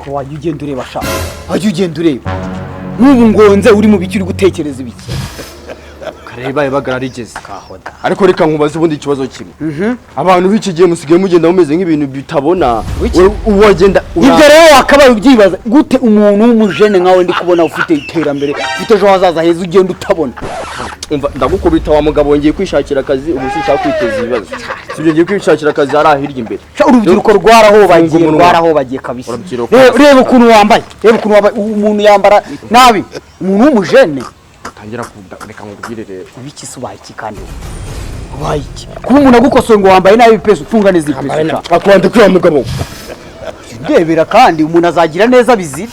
Ko wajya ugenda ureba sha, wajya ugenda ureba. Nk'ubu ngonze, uri mu biki? Uri gutekereza ibiki? Kareba bagara rigeze. Kahoda. Ariko reka nkubaze ubundi ikibazo kimwe. Abantu b'iki gihe musigaye mugenda mumeze nk'ibintu bitabona. Wiki? Wagenda Ibyo rero wakabaye ubyibaza gute? Umuntu w'umujene nkawe ndi kubona ufite iterambere, ufite ejo hazaza heza, ugenda utabona. Umva, ndagukubita wa mugabo. Ngiye kwishakira akazi ubu, sinshaka kwiteza ibibazo, sibyo? Ngiye kwishakira akazi hariya hirya imbere. Sha, urubyiruko rwarahobagiye. Funga umunwa. Rwarahobagiye kabisa. Urubyiruko. Reba ukuntu wambaye, reba ukuntu wambaye. Umuntu yambara nabi, umuntu w'umujene? Tangira kuda, reka nkubwire rero. Ibiki se? Ubaye iki kandi wowe? Ubaye iki kuba umuntu agukosoye ngo wambaye nabi? Pesa ufunga neza ipesa sha. Akwande kuri wa mugabo. Ndebera kandi umuntu azagira neza bizira.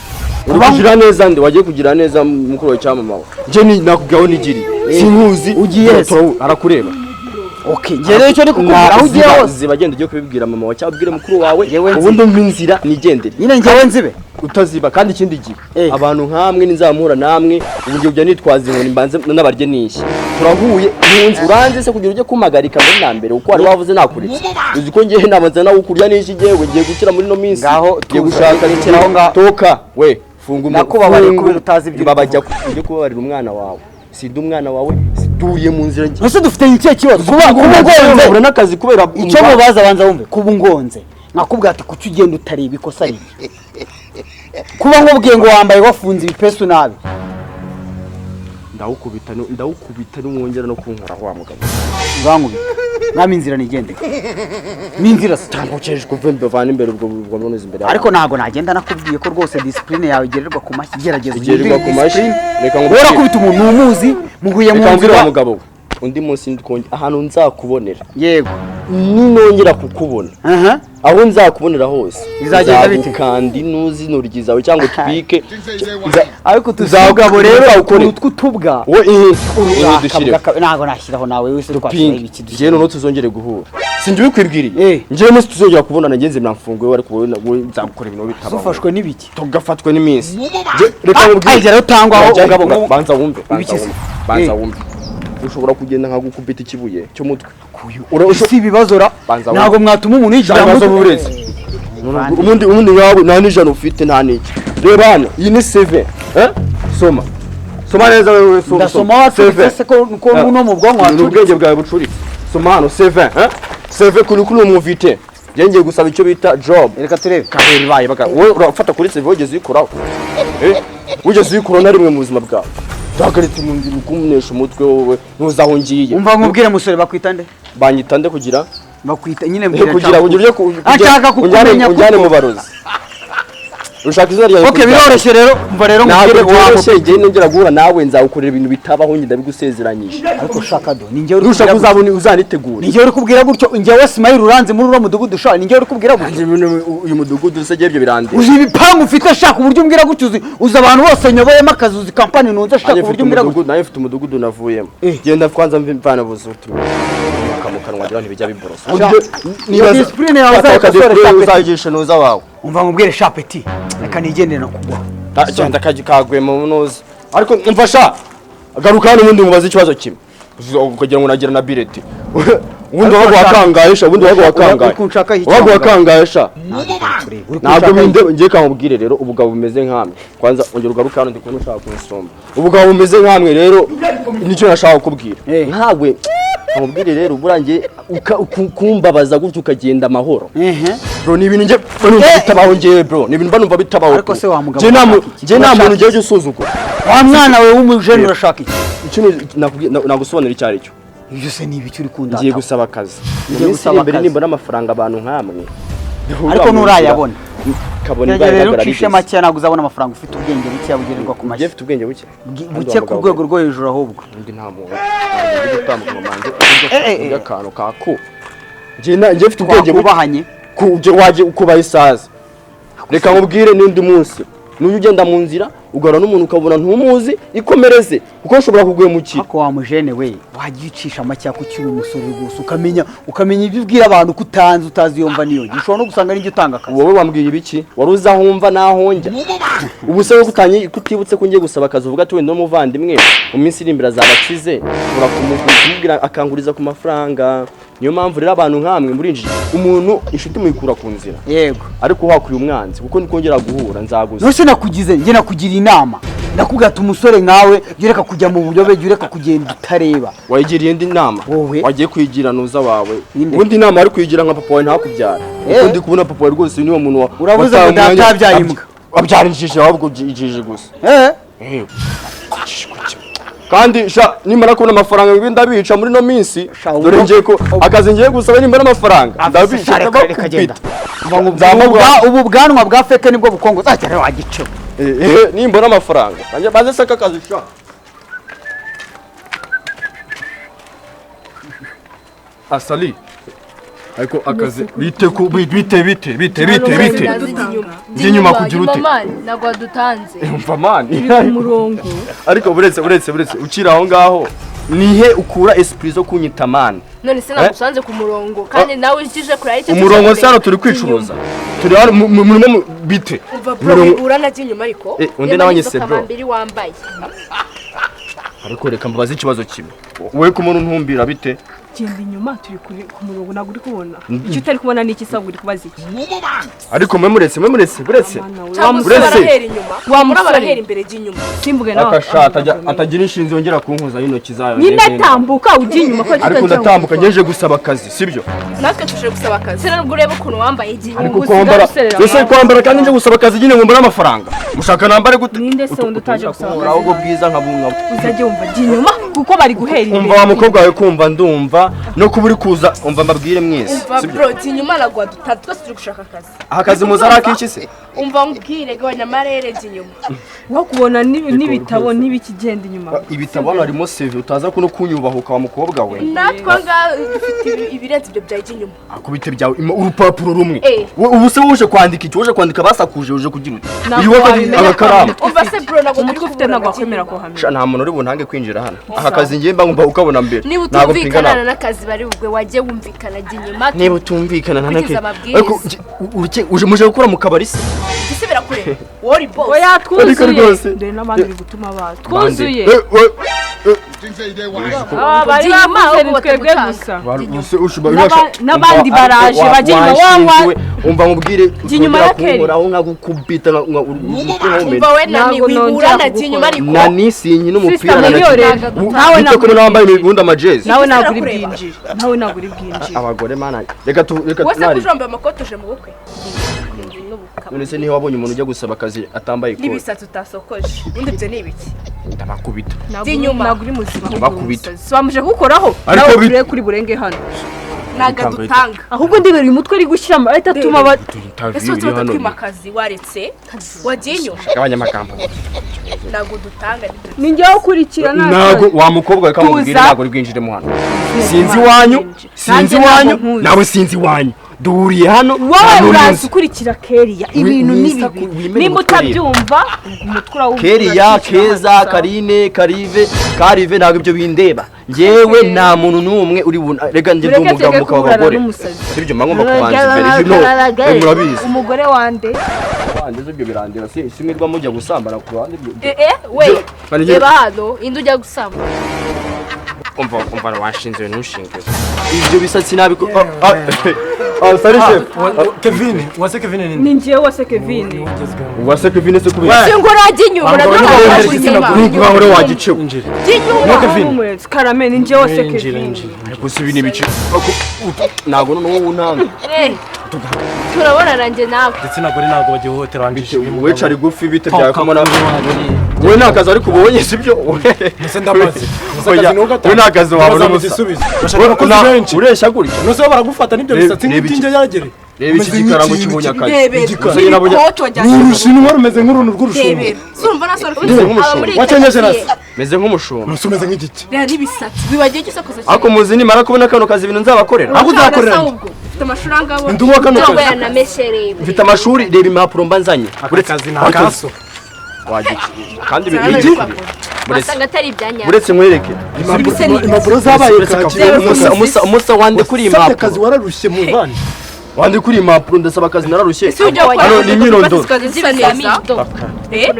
Uri kugira neza nde? Wagiye kugira neza mukuru wa cyamama we? Njye ni nakubwiye aho nigiri, sinkuzi. Ugiye he se? Arakureba. Okay, njye rero icyo ndi kukubwira, aho ugiye hose Ziba, genda ujye kubibwira mama wawe cyangwa ubwire mukuru wawe. Njyewe nzi. Ubundi umpe inzira nigendere. Nyine njyewe nzibe. Utaziba kandi ikindi gihe Eh. abantu nkamwe ninzamura namwe ubu ngiye kujya nitwaza inkoni, mbanze n'abarye nishye. Turahuye ntunzi uranze se kugira ujye kumpagarika mbere na mbere uko wari wavuze nakuretse? Uzi ko ngiye nabanza nawe kurya n'iki? Ngiye ngiye gukira muri no minsi. Ngaho Ngiye tuza, gushaka. rekera aho ngaho. Toka we, funga Nakubabariye funga kubera utazi ibyo uri Babajya kuvuga. ujye kubabarira umwana wawe. Sida umwana wawe duriye mu nzira ngiye. Ese dufite ikihe kibazo kuba ungonze? Ubura n'akazi kubera Icyo mubaza, banza wumve. Kuba ungonze nkakubwira ati kuki ugenda utareba, ikosa ribi? Kuba nkubwiye ngo wambaye wafunze ibipesu nabi? Ndawukubita, ndawukubita nimwongera no kunkoraho wa mugabo. Urankubita mwami, inzira nigendere n'inzira se. Tambukejwe uve, mbavana imbere ubwo bunoze imbere. Ariko ntabwo nagenda nakubwiye ko rwose discipline yawe igererwa ku mashyi. Gerageza Igererwa uhindure ku mashyi. discipline. Reka Wowe nkubwire. urakubita umuntu umuzi muhuye mu Reka nkubwire wa nzira. mugabo we, undi munsi ahantu nzakubonera, ninongera kukubona, aho nzakubonera hose, Bizagenda bite? nzagukanda inuzi intoryi zawe cyangwa utwike. Ariko tuzugabo rero Nzawukore. utuntu tw'utubwa. Wowe ihe dushyire. Ntabwo nashyiraho nawe wese twashyiraho Pink ibiki? Njyewe Dushyiraho noneho tuzongere guhura, sinjye ubikwibwiriye. Eh. Njyewe umunsi tuzongera kubonana, ngenzi mwafunguye, ariko wowe nzagukora ibintu bitabaho. Ufashwe n'ibiki? Tugafatwe n'iminsi. Reka Ah, nkubwire. ah, rero utangwaho, Urajya- ugabo Banza wumve, banza Ibiki se? wumve, banza Eh. wumve. Ushobora kugenda nkagukubita ikibuye cy'umutwe. Si ibibazo ra. Banza wumve. Ntabwo mwatuma umuntu yigira Ibibazo mu burezi. Ubundi nkawe nta n'ijana ufite, nta n'iki. Reba hano, iyi ni CV, eh? Soma, soma neza wewe, soma. Ndasoma wacuritse se ko no mu bwonko Ni wacuritse? ubwenge bwawe bucuritse. Soma hano CV, eh? CV curriculum vitae. Njye ngiye gusaba icyo bita job. Reka turebe. Kabiri baye baga, wowe urafata kuri CV, wigeze uyikoraho? Eh, wigeze uyikoraho na rimwe mu buzima bwawe? Duhagaritse mu nzira ukumunesha umutwe wowe, ntuzi aho ngiye. Umva nkubwire musore, bakwita nde? Banyita nde kugira Bakwita nyine mbwira. Kugira ujye Ashaka kukumenya. Unjyane Kuko mu barozi, ushaka izina ryawe. Okay, biroroshye rero. Umva rero Ntabwo nkubwire byoroshye. Igihe nongera guhura nawe nzawukorera ibintu bitabaho, njye ndabigusezeranyije. Ariko shaka do, ni njyewe uri Nushaka kubwira gutyo. uzabone uzanitegure. Ni njyewe uri kubwira gutyo? Njyewe Simayiri uranze muri uriya mudugudu sha? Ni njyewe uri kubwira gutyo? Uyu mudugudu se, ibyo birandeba? Uzi ibipangu ufite shaka uburyo umbwira gutyo? Uzi abantu bose nyoboyemo akazi? Uzi kampani nunze shaka Nanjye mfite uburyo umbwira gutyo? umudugudu, nanjye mfite umudugudu navuyemo. Eh. Genda kwanza mvana buzutu mu kanwa, wagira ntibijya biborosa. Iyo discipline yawe uzayikosore, sha peti. Uzayigisha nuza wawe. Umva nkubwire sha peti, reka nigendere no kugwa. Genda kaguye mu nuza. Ariko umva sha, garuka hano ubundi mubaze ikibazo kimwe, ukagira ngo nagira na bireti ubundi. Ariko Wabaga wakangaye sha, ubundi wabaga wakangaye. Uri kunshakaho iki? Wabaga wakangaye sha. Uri Ntabwo kunshakaho binde. Ngiye kamubwire rero, ubugabo bumeze nkamwe. Kwanza ongera ugaruke hano, ndi kubona ushaka kunsomba. Ubugabo bumeze nkamwe rero, nicyo nashaka kukubwira. Eh. Nkawe kamubwire rero, burangiye kumbabaza gutyo ukagenda amahoro. Ehe. Bro, ni ibintu njye mba numva Eh. bitabaho. Njyewe bro, ni ibintu mba numva bitabaho. Ariko se wa mugabo Njye nta urashaka iki? njye nta muntu Urashaka ngiye usuzugura. Wa mwana we w'umujene, urashaka iki? Ikintu nagusobanurira icyo ari cyo. Ibyo se ni ibiki uri kundata? Ngiye gusaba akazi mu Ngiye minsi iri gusaba imbere, akazi. nimbona amafaranga abantu nkamwe Ariko nturayabona. Kabona Gerageza ibaye rero ihagarara ucishe rigeze. make, ntabwo uzabona amafaranga ufite ubwenge bukeya bugererwa ku Njye mashyi. mfite ubwenge buke. Kandi Buke wa ku mugabo rwego rwo hejuru ahubwo. Undi nta muntu uri gutambuka ngo manze Eh, eh, urya eh. akantu ka ku njye mfite ubwenge buke. Twakubahanye. Wajye ukubaha isazi. Reka nkubwire, n'undi munsi nujya ugenda mu nzira ugahura n'umuntu ukabona ntumuzi, ikomereze. Kuko nshobora kuguhemukira. Ako wa mujene we, wagiye ucisha make ko ukiri umusore rwose, ukamenya ibyo ubwira abantu ko utanze utazi iyo mva niyo. Ushobora no gusanga n'ibyo utanga akazi. Wowe wambwiye ibiki? Wari uzi aho mva n'aho njya? Ubu se wowe kutibutse ko ngiye gusaba akazi, uvuga ati wenda n'umuvandimwe mu minsi iri imbere azaba akize, ushobora kumubwira akanguriza ku mafaranga. Niyo mpamvu rero abantu nkamwe murinjije umuntu, inshuti muyikura ku nzira. Yego. Ariko wakuriye umwanzi, kuko nikongera guhura nzaguza. Nose nakugize njye nakugira inama, ndakubwira ati umusore nkawe jya ureka kujya mu buyobe, jya ureka kugenda utareba. Wayigiriye indi nama? Wowe. Wagiye kuyigira nuza wawe. Inde? Ubundi inama wari kuyigira nka papa wawe ntakubyara. Kuko ndi kubona papa wawe rwose niwo muntu wa Uravuze ngo wataye umwanya- data yabyaye imbwa. Abyara injiji, ahubwo injiji gusa. Eh. Kandi sha, nimara kubona amafaranga ibi ndabica muri no minsi. Sha, Dore ngiye ko akazi ngiye gusaba, nimara amafaranga ndabica. Sha, reka reka genda. Nzamubwa. Ubu bwanwa bwa feke nibwo bukongo uzagera wagiceho. Nimbona amafaranga banjye baze saka akazi sha. Asali, ariko akazi bite ku bite bite bite bite bite? Njye inyuma kugira ute? Ntabwo wadutanze. Umva man. Ku murongo. Ariko buretse ukiri aho ngaho, nihe ukura esprit zo kunyita man? None se nagusanze ku murongo kandi nawe ukije kure aricyo? Umurongo se hano turi kwicuruza, turi hano murimo bite? Umva bro, uranajya inyuma ariko. Eh, undi nawe anyise bro. Kamambiri wambaye. Ariko reka mbabaze ikibazo kimwe, wowe ku muntu ntumbira bite? Genda inyuma, turi ku murongo, ntabwo uri kubona. Icyo utari kubona ni iki? Sabwa uri kubaza iki? Ariko mwe muretse buretse. Mana we, Cyangwa wa se musore. Uretse- barahera inyuma. Wa Muri musore. barahera imbere, jya inyuma. Simbuge nawe. Akasha atagira inshinzi yongera kunkoza y'intoki zayo. Nyine tambuka ujya inyuma ko. Ariko ndatambuka ngeje gusaba akazi, sibyo? Natwe tuje gusaba akazi, nubwo ureba ukuntu wambaye igihe. Ariko Ubu kwambara usigaye userera ese abantu. kwambara kandi nje gusaba akazi nyine ngo mbone amafaranga, mushaka nambare gute? Ninde se wundi utaje gusaba akazi? Ahubwo bwiza nkabunga. Uzajya wumva, jya inyuma kuko bari guhera imbere. Umva wa mukobwa wawe, kumva ndumva no kuba uri kuza, umva mbabwire mwese. Umva Sibyo? bro, jya inyuma, ntabwo wadutanze, twese turi gushaka akazi. Aha kazi muzi ari ak'iki se? Umva nkubwire, gabanya amarere, jya inyuma. Wo kubona n'ibitabo n'ibikigenda inyuma. Ibitabo hano harimo CV, utaza kuno kunyubahuka wa mukobwa we. Natwe ngaha dufite ibirenze ibyo bya jya inyuma. Akubite byawe urupapuro rumwe. Eh. Ubu se wuje kwandika iki? Wuje kwandika basakuje, uje kugira uti Ntabwo uyu we wabimenya ko agakaramu. umutwe Umva se ufite. bro, ntabwo turi Umutwe ufite kuburana, ntabwo jya wakwemera inyuma. ko hamenya. Sha, nta muntu uri buntange kwinjira hano. Aka kazi ngiye mba ngomba kukabona mbere. Niba Ntabwo utumvikana mpingana. n'akazi bari bugwe, wajye wumvikana, jya inyuma. Niba utumvikana nta Ukurikize nake. amabwiriza. Ariko uje muje gukora mu kabari se? Gisubira kure wori boss. Oya, Ariko twuzuye. rwose. Dore n'abandi uri gutuma baza twuzuye. Eh, eh, Aba bari Jya inyuma, bakuze, ni ahubwo twebwe batagutanga. gusa. use ushuba N'abandi baraje, bajya inyuma, wa- Umva nkubwire, Jya inyuma ya Kelly. kunkoraho nkagukubita nka Umva we nani, Ntabwo nongera wiburana, jya inyuma kugukora. ariko. Nani sinyi n'umupira. Sister Miliyoni, nawe Bite ntabwo ko uri nambaye bwinjire. ubundi amajezi? Nawe ntabwo uri Kureba. bwinjire, nawe ntabwo uri bwinjire. Abagore mana, reka tu reka Wese tunari. kuje wambaye amakote uje mu bukwe. None se niba wabonye umuntu ujya gusaba akazi atambaye ikote? N'ibisatsi utasokoje, ubundi ibyo ni ibiki? Ndabakubita. Ntabwo Jya inyuma. ntabwo uri muzima, ahubwo uri Bakubita. umusazi. Wamuje kugukoraho Ariko nawe turebe kuri burenge hano. Ntabwo adutanga. Ahubwo ndibera uyu mutwe ari gushyiramo ahita atuma aba Ese wese batatwima akazi, waretse wagiye inyuma. Abanyamagambo. Ntabwo dutanga. Ni njyewe ukurikira. Ntabwo wa mukobwa we kamubwira. Tuza. Ntabwo uri bwinjiremo hano. Sinzi iwanyu, sinzi Nanjye iwanyu. ntabwo nkuzi. Nawe sinzi iwanyu, duhuriye hano. Wowe Nta n'umwe uraza unzi. ukurikira Keriya, ibintu ni bibi. Wimene Nimba umutwe rero. utabyumva, ubwo umutwe urawumva. Keriya, Urakicira Keza, hano. Karine, Karive, Karive, ntabwo ibyo bindeba. Njyewe nta muntu n'umwe uri reka njye ndi Mureke umugabo twege mukaba kuburana abagore. n'umusazi. Sibyo, mba ngomba kubanza imbere, you know, murabizi. Umugore wande? Wanjye ibyo birandeba si simwirwa mujya gusambana ku ruhande ibyo. Eh eh we. Bari ngiye- Reba hano, indi ujya gusamba. Umva washinze ntushinge ibyo bisatsi nabi ko ah sorry chef. Kevin, wase Kevin ni Ni njyewe wase Kevin. Uwase Kevin se kubera Singo urajya inyuma, urabona inyuma. Nkuko uri wagicewe. Injira. Jya inyuma. Kevin. Karame, ni njyewe wase Injira, Kevin. injira. Ariko si ibi ni ibice ntabwo noneho wowe untanga. Eh, turabonana njye nawe. Igitsina gore ntabwo bagihohotera wangije. Weca ari gufi bite byawe ko mbona wowe nta kazi ariko ubonye, sibyo? Mbese ndamaze. Oya, we nta kazi wabona mu musa. gisubizo. Bashaka abakozi benshi. Ureshya gutya. Nose baragufata n'ibyo bisatsi Reba iki- nk'iby'injye yagere. Reba iki gikarango kibonye akazi. Rebera. Gusa nyine abonye- Ibikoto wajyanye. Ni urushinwa rumeze nk'uruntu rw'urushumba. Rebera. Urumva na sore Meze nk'umushumba. Wacengeje rasi. Meze nk'umushumba. Nose umeze nk'igiti. Reba n'ibisatsi. Wibagiwe icyo usakuza. Ariko muzi nimara kubona kano kazi ibintu nzabakorera. Aho uzakorera nde? Ubwo ufite amashuri angabo. Ndi uwa kano kazi. yanameshereye. Mfite amashuri, reba impapuro mba nzanye. Aka kazi ni akaso. Wagici. Kandi Zana ibi n'ibipapuro. Wasanga atari ibya nyabyo. Uretse nkwereke. Impapuro zabaye kaki. Umusa, wande kuri iyi Usabye akazi mpapuro. wararushye mu bandi. Wande kuri iyi mpapuro, ndasaba akazi nararushye. Ese ujya Hano ni imyirondoro. zisa neza.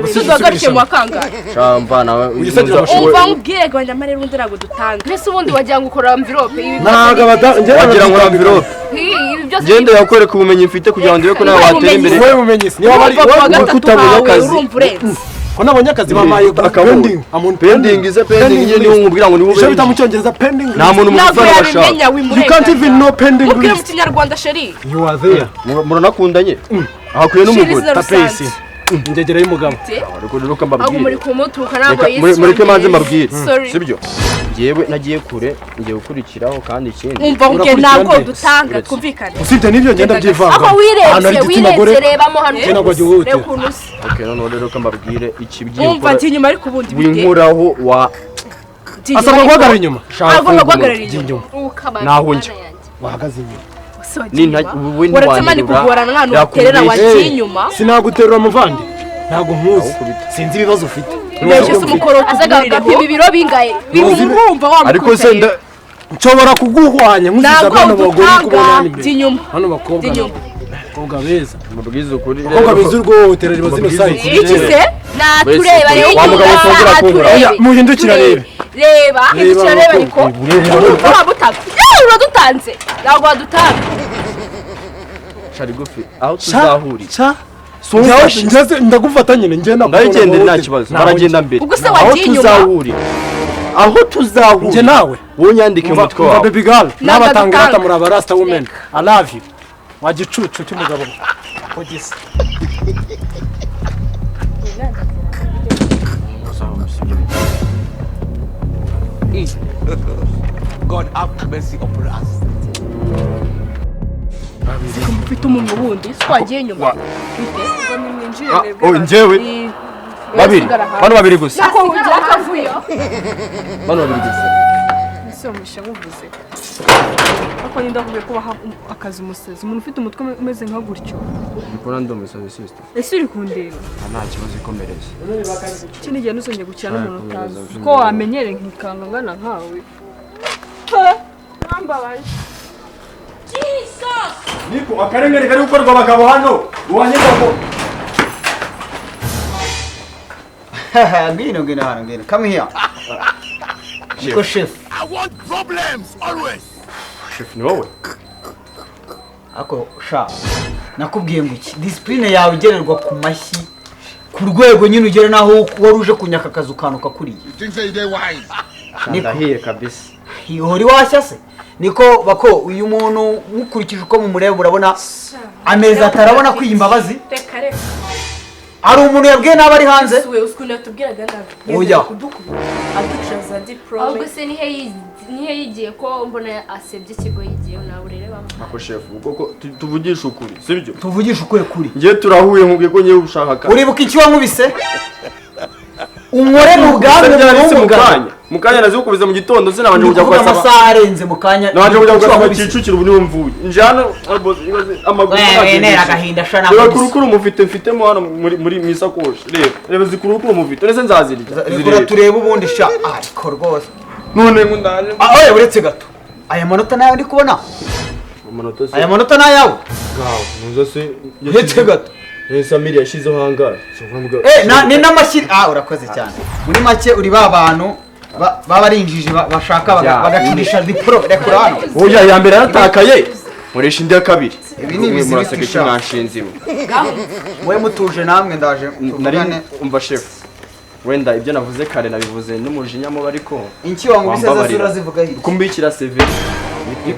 Ese uzagarukiye mu wakangahe? Shamva nawe. Uyisagira amashuri. Umva nkubwire, gabanya amarere, ubundi ntabwo dutanga. Mbese ubundi wagira ngo ukora envelope ibi. Ntabwo abada njye. Wagira ngo envelope. Ibi byose. Ngende yakwereka ubumenyi mfite kugira ngo ndebe ko nawe watera imbere. Wowe bumenyi se niba bari Urumva kuwa Kuko gatatu utabonye hawe akazi. urumva urenze. Ko nabonye akazi bamaye Akabonye. pending. I'm on Pending ize pending njye niwo nkubwira ngo niwo. Icyo bita mu cyongereza pending. Nta muntu Ntabwo mugufana bashaka. yabimenya. You can't even know pending Mubwire mu list. Kinyarwanda, chéri. You are there. Muranakundanye, ahakwiye Chéri, n'umugore. izina Tapesi. rusange. Ingegera y'umugabo. Ariko rero ko Ahubwo muri mbabwire. kumutuka, ntabwo Reka, yize. mureke manze mbabwire. Sorry. Sibyo, njyewe nagiye kure, ngiye gukurikiraho kandi ikindi. Umva nkubwire, Urakurikira ntabwo nde? dutanga. Uretse. Twumvikane. Usibye n'ibyo ngenda byivanga. Aho Ahantu wirebye hari igitsina gore. wirebye, rebamo hano. Njye ntabwo wagiye. Reba ukuntu usa. Okay, noneho rero ko mbabwire Umva, ikibyikora. njye inyuma, ariko ubundi bite? Winkoraho wa. Njye inyuma, Asabwa ariko- guhagarara inyuma. Agomba guhagarara inyuma. Ukaba Naho njya. Wahagaze inyuma. Ese wagiye inyuma? Wowe Waretse mani ntiwanterura. kugorana nta n'uterera, wagiye inyuma. Sinaguterura muvandi, ntabwo nkuzi, sinzi ibibazo ufite. Mbese se umukoro Azaga tugurireho. agapima ibiro bingahe? Urumva Ariko se wamukubita. Nshobora kuguhwanya nkuziza Ntabwo bano bagore uri kubona udutanga. hano imbere. Jya inyuma. Hano bakobwa. Jya inyuma. Bakobwa beza. Mubwize ukuri. Bakobwa beza, urwohotera riba zino size. Iki se? Natureba rero. Wa mugabo utongera kunkura. Oya, muhindukira arebe. Reba. Hindukira reba, ariko urumva wamutaka. Yewe, uradutanze, ntabwo wadutanze. Shari gufi aho tuzahurira. Cha njye ndagufata nyine, njye nakubona. Ndayigendera nta kibazo, baragenda mbere. Ubwo se Aho wagiye inyuma? tuzahurira, aho tuzahurira. Njye nawe. Wowe unyandike mu mutwe Umva wawe. baby girl, n'abatanga adutanga. batamura aba rasta women. I love you. Wa gicucu cy'umugabo ko gisa. God have mercy upon us. Ufite umunwa wundi si wagiye inyuma? Oh, njyewe babiri, bano babiri gusa. Nako ugira akavuyo. Bano babiri gusa. Ese wamusha nkuvuze ariko nyine ndakubwiye ko baha akazi umusazi, umuntu ufite umutwe umeze nka gutyo. Ndikubona ndi umusazi, sister? Ese uri kundeba? Nta kibazo, ikomereze. Ikindi gihe ntuzongere gukina n'umuntu Komeza, utazi ko wamenyere nkikanga ngana nkawe. Wambabaje. Niko akarengane kari gukorwa abagabo hano uwanyega ko. Ngwino, ngwino hano, ngwino, come here. Niko chef. I want problems always. Chef, ni wowe? Ako sha, nakubwiye ngo iki discipline yawe igererwa ku mashyi ku rwego nyine ugere naho wari uje kunyaka akazi ukanuka kuriya. You think say they wise? Ndahiye kabisa. Ihora iwashya se niko bako. Uyu muntu mukurikije uko mumureba, murabona amezi atarabona kwiha imbabazi. Reka, reka. Hari umuntu yabwiye n'abo ari hanze. Suwe ukuntu yatubwiraga nabi. Oya. Kudukubita, aduca za diplôme. Ahubwo se nihe yigiye ko mbona asebye ikigo yigiyeho? Nawe urerebamo. Ako chef, koko tuvugishe ukuri, sibyo? Tuvugishe ukuri kuri. Njye turahuye, nkubwiye ko ngiye gushaka akazi. Uribuka icyo wankubise unkore mu bwami? Byanditse mu Mu kanya, mu kanya nazikubiza mu gitondo, sinabanje Ndi kujya kuvuga kwasaba. amasaha arenze mu kanya. Nabanje kujya Icyo kwasaba wankubise. Kicukiro, ubu niho mvuye nje hano. Boss, ibaze amaguru Wewe, ntagendesha. nera agahinda sha. Reba Ntabwo kurukuru mufite, mfitemo hano muri mu isakoshi. Reba, reba zikurukuru mufite, ndetse nzazirya. Reka Zireba. turebe ubundi sha, ariko rwose. None ngo ndaje. Ah, oya, uretse gato, aya manota nayo ndi kubona. Amanota se? Aya manota ni ayawe. Ngaho nuza se. Uretse gato. Samiri yashyizeho hangahe? Eh, ni n'amashyiri. Ah, urakoze cyane. Muri make uri ba bantu baba ari injiji bashaka bagacurisha diplôme. Rekura hano. Oya, ya mbere yaratakaye, nkoresha indi ya kabiri. Ibi ni ibizibiti Muraseka sha. icyo mwanshinze iwe. Wowe mutuje namwe, ndaje Nari tuvugane. umva chef, wenda ibyo navuze kare nabivuze n'umujinya mubi, ariko Inki wankubise zose wambabarira. urazivuga hirya. Kumbikira CV.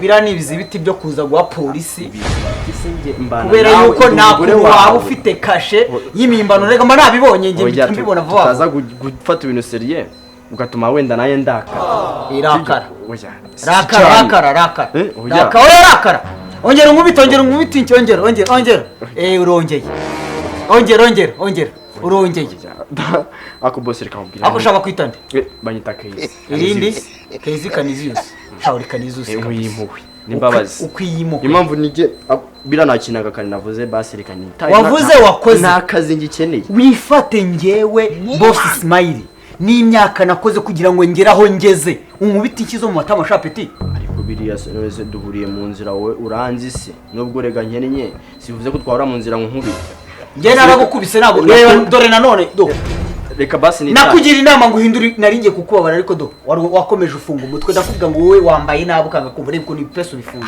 Biriya ni ibizibiti byo kuza guha polisi Mbana kubera nawe, yuko ndi nta umugore kuntu waba wawe. ufite kashe y'imihimbano. Reka mba nabibonye njye, Oya, mpita mbibona vuba tutaza vuba. gufata ibintu sérieux ugatuma wenda naye ndakara. Irakara. Oya, si Rakara. cyane. Rakara, rakara. Eh, oya. Rakara, oya, rakara. Ongera unkubite, ongera unkubite, ongera, ongera, ongera. Eh, urongeye. Ongera, ongera, ongera, urongeye. Oya. Ako boss, reka nkubwire. Ako ushaka kwita nde? Eh, banyita Kezi. Irindi Kezi Kaniziyusi, shauri Kaniziyusi. Nkwiye impuhwe n'imbabazi. Ukwiye impuhwe. Impamvu nijye biriya nakinaga kare navuze, basi reka nitaye. Wavuze, wakoze. Nta kazi ngikeneye. Wifate. Ngewe boss Smile N'imyaka nakoze kugira ngo ngere aho ngeze, unkubite inshyi zo mu matama sha petit. Ariko biriya se none duhuriye mu nzira, wowe uranzi se? Nubwo rega nkennye sivuze ko twahora mu nzira ngo nkubite. Njye naragukubise ntabwo. Reba dore nanone do. Reka basi ni Nakugira inama ngo uhindure, nari ngiye kukubabara ariko do wari wakomeje ufunga umutwe. Ndakubwira ngo wowe wambaye nabi ukanga kumva, reba ukuntu ibipesu bifunze.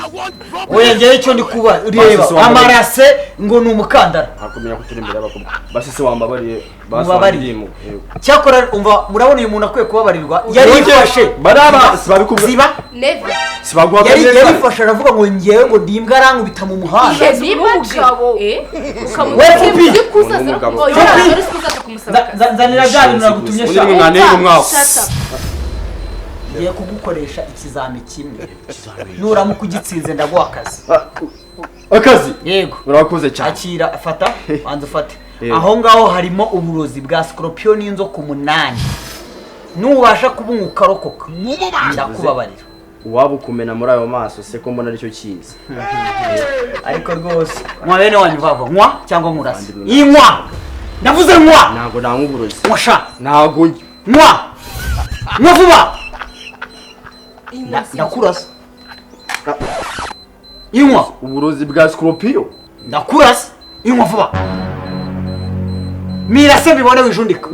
Oya, njyewe icyo ndi kuba reba Basi se wambabariye. amarase ngo ni umukandara. Ntakumenya ko turi imbere y'abakobwa. Basi se wambabariye, basi Mubabariye. wandimu. Yego. Cyakora umva, murabona uyu muntu akwiye kubabarirwa, yarifashe. Baraba sibabikubwira. Ziba. Never. Sibaguha Yari neza. yarifashe aravuga ngo ngewe ngo ndi imbwa, arankubita mu muhanda. Umugabo. We Fupi. Umugabo. Nzanira bya bintu nagutumye Undi sha. ni mwana w'umwaku. Ngiye kugukoresha ikizami kimwe, nuramuka ugitsinze ndaguha akazi. Akazi? Yego. Urakoze cyane. Akira, fata, banza ufate. Yego. Aho ngaho harimo uburozi bwa scorpion n'inzoka 8. Nubasha kubunywa ukarokoka ndakubabarira. Uwaba ukumena muri ayo maso se ko mbona aricyo cyiza? Ariko rwose nywa bene wanyu vava, nywa cyangwa nkurase. Inywa, ndavuze nywa. Ntabwo nanywa uburozi. Nywa sha. Ntabwo. Nywa, nywa vuba. Ndakurasa. Inywa. Uburozi bwa scorpion. Ndakurasa, inywa vuba. Mirase mbibone wijundika.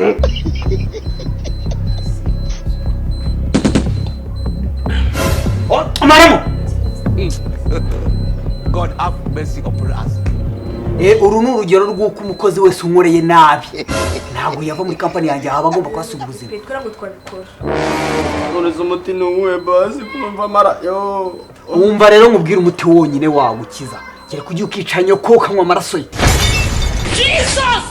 Oh, amaremo. God have mercy upon us. Uru ni urugero rw'uko umukozi wese unkoreye nabi ntabwo yava muri kampani yanjye, haba agomba kuhasiga ubuzima. Twera ngo twabikora. None se umuti ni uwuhe basi kumva amara yo? Wumva rero nkubwire umuti wonyine wagukiza, kereka ujye ukica nyoko ukanywa amaraso ye. Jesus!